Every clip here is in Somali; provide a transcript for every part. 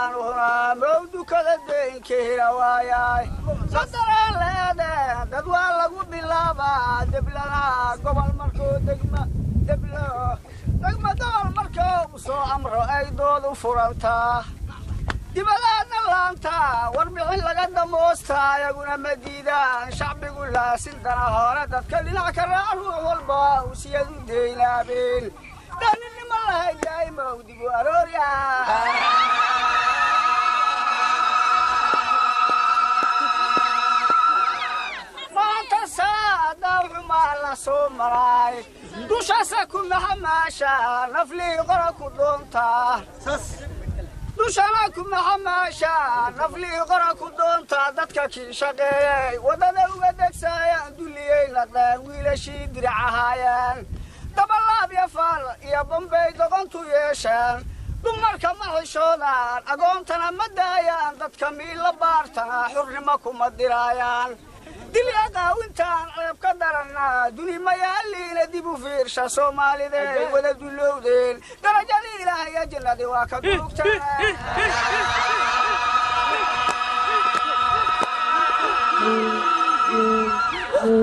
Dhaqaanuhuna mawdukada deynka hela waayay. Madaraan leede dad waa lagu bilaabaa deblana gobol markuu degma deblo degma gobol markuu soo amro ay dood u furantaa. Dibadaadna laanta warbixin laga damoostaa ayaguna ma diidaan shacbigu laasindana hore dadka dhinac ka raac ruux walba usiyadu deynaabeen dhaninimo lahayd daa'imow dibu aroorya. Maanta saadaw xumaa la soo maray dushasa ku maxamaasha naflii qora ku doontaa, dushana ku maxamaasha naflii qora ku doontaa. Dadka kii shaqeeyey waddada uga degsaayaan dulliyey naqdeen wiilashii dirac ahaayeen dabalaab iyo faal iyo bombay doqontu yeesheen. Dumarka ma xishoodaan, agoontana ma daayaan, dadka miila baartana xurnimo kuma diraayaan. Dilya qaawintaan ceeb ka daranna duni mayaaliina dib u fiirsha Soomaalidee wada dullowdeen darajadii Ilaahay jannadii waa ka durugteen.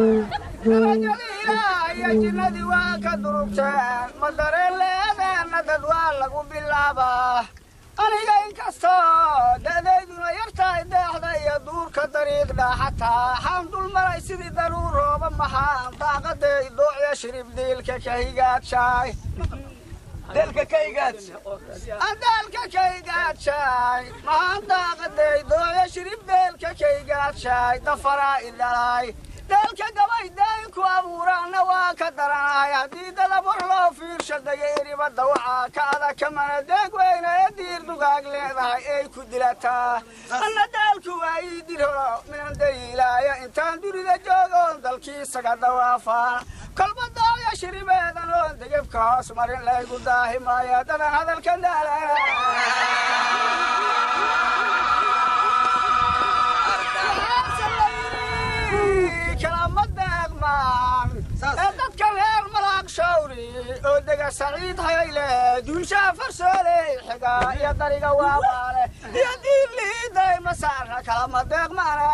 Darajadii Ilaahay jinnadii waa ka durugteen. Ma dareen leedeenna dad waa lagu bilaabaa. Aniga inkastoo da'dayduna yartahay deexda iyo duurka dariiqdha xataa xaan dul maray sidii daruur rooba maxaan daaqaday doocya shirib diilka ka higaadshaay Delka ka higaadsa andaalka ka higaadshaay maxaan daaqaday doocya shirib deelka ka higaadshaay dafaraa idhalay deelka gabay daayinku abuuraanna waa ka daranahay. Haddii dadabor loo fiirsha daya eribadda waxaa ka adag kamana deeg weyna ee diir dugaag leedahay ay ku dilataa. Anna daalku waa ii dir horo minan daliilaaya intaan dunida joogoon dalkiisaga dawaafaan kolba daaya shiribeedan oon degebka hoos marin laygu daahimaaya dadan hadalka daalana. Kalama deeqmaan ee dadka reer Malaaq Shawri oo dega Saciid Hayle duunshaha Farsooley xiga iyo dariga Waabaale iyo diirliiday masaarna kalama deeqmaana.